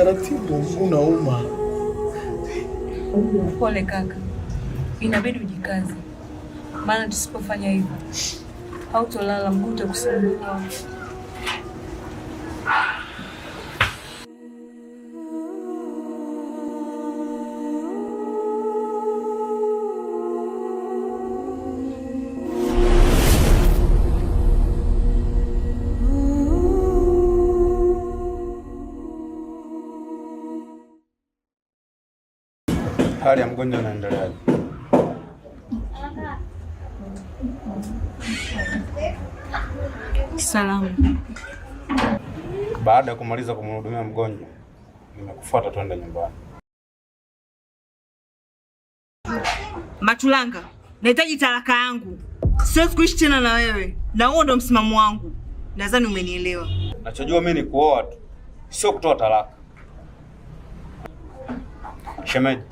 Taratibu, mguu unauma. Pole kaka, inabidi ujikaze, maana tusipofanya hivyo hautolala, mguu utakusumbua. Hali ya mgonjwa inaendeleaje? Salamu. Baada ya kumaliza kumhudumia mgonjwa, nimekufuata twende nyumbani. Matulanga, nahitaji talaka yangu. Siwezi kuishi tena na wewe, na huo ndo msimamo wangu. Nadhani umenielewa. Nachojua mimi ni kuoa tu, sio kutoa talaka. Shemeji,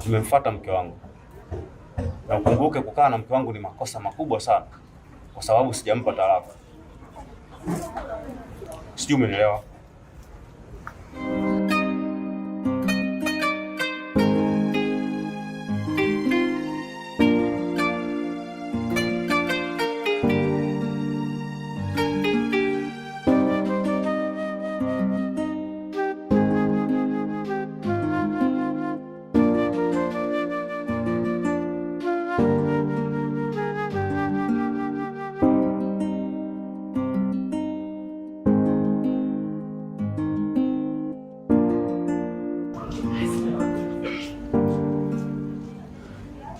nimemfuata mke wangu, na ukumbuke kukaa na mke wangu ni makosa makubwa sana, kwa sababu sijampa talaka. Sijui umenielewa?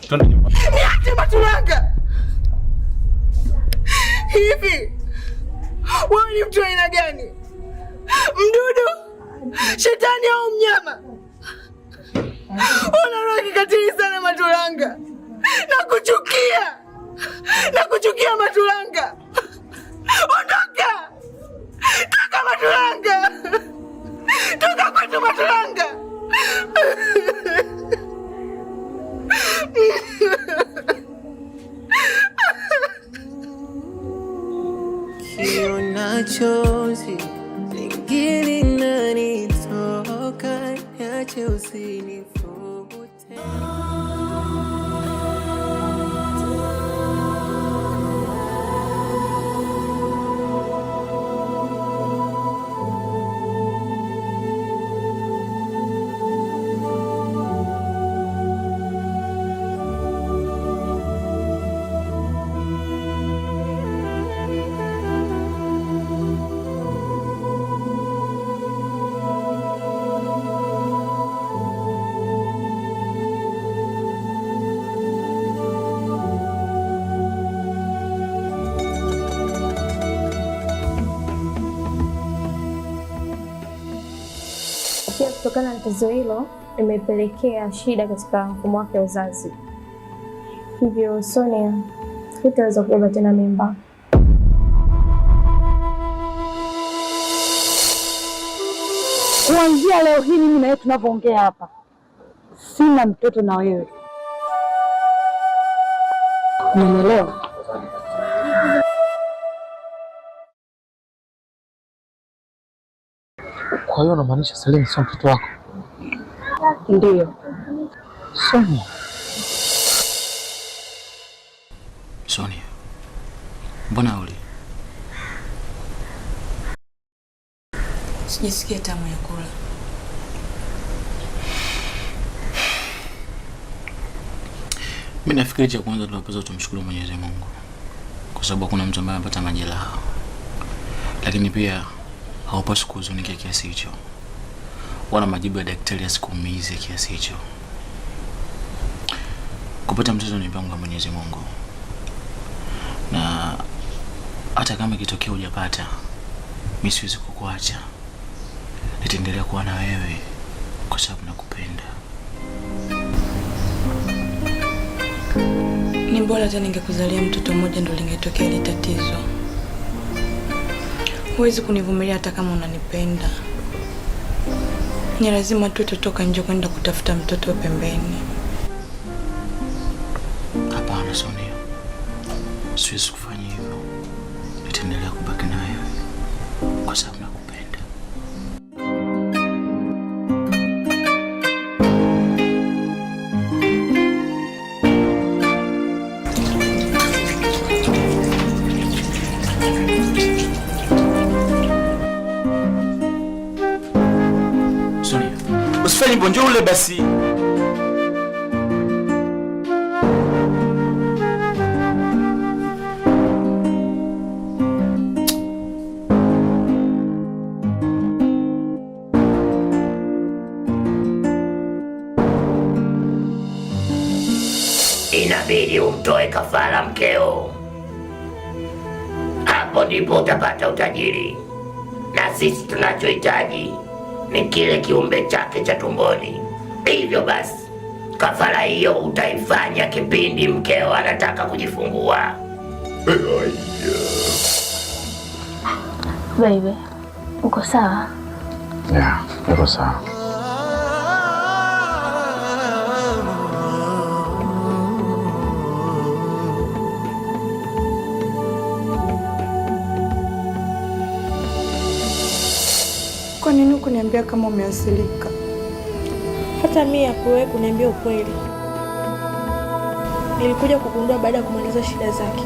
Twende nyumbani. Niache Matulanga! Hivi wewe ni mtu aina gani? Mdudu, shetani au mnyama? Una roho kikatili sana Matulanga. Nakuchukia, nakuchukia Matulanga. Ondoka, toka Matulanga, toka kwetu Matulanga. Kiona chozi lingine linanitoka, niache usinifute. Pia kutokana na tatizo hilo imepelekea shida katika mfumo wake wa uzazi, hivyo Sonia hutaweza kubeba tena mimba. Kuanzia leo hii mimi na wewe tunavyoongea hapa, sina mtoto na wewe, unanielewa? Kwa hiyo unamaanisha Celine sio mtoto wako? Ndiyo. Sonia, Sonia, mbona uli? Sijisikie tamu ya kula. Mimi nafikiri cha kwanza tunapaswa tumshukuru Mwenyezi Mungu kwa sababu hakuna mtu ambaye amepata majeraha, lakini pia haupaswi kuhuzunika kiasi hicho, wala majibu ya daktari yasikuumize kiasi hicho. Kupata mtoto ni mpango wa Mwenyezi Mungu, na hata kama ikitokea hujapata, mimi siwezi kukuacha, nitaendelea kuwa na wewe kwa sababu nakupenda. Ni bora hata ningekuzalia mtoto mmoja ndo lingetokea ile tatizo. Huwezi kunivumilia hata kama unanipenda. Ni lazima tu tutoka nje kwenda kutafuta mtoto pembeni. Hapana Sonia, siwezi kufanya hivyo. Nitaendelea kubaki na wewe kwa sababu nakupenda. Usifanye hivyo, njoo ule basi. Inabidi umtoe kafara mkeo, hapo ndipo utapata utajiri. Na sisi tunachohitaji ni kile kiumbe chake cha tumboni. Hivyo basi, kafara hiyo utaifanya kipindi mkeo anataka kujifungua. Baby, uko sawa? Yeah, niko sawa. Kwa nini hukuniambia kama umeathirika? Hata mimi hakuwahi kuniambia ukweli. Nilikuja kugundua baada ya kumaliza shida zake.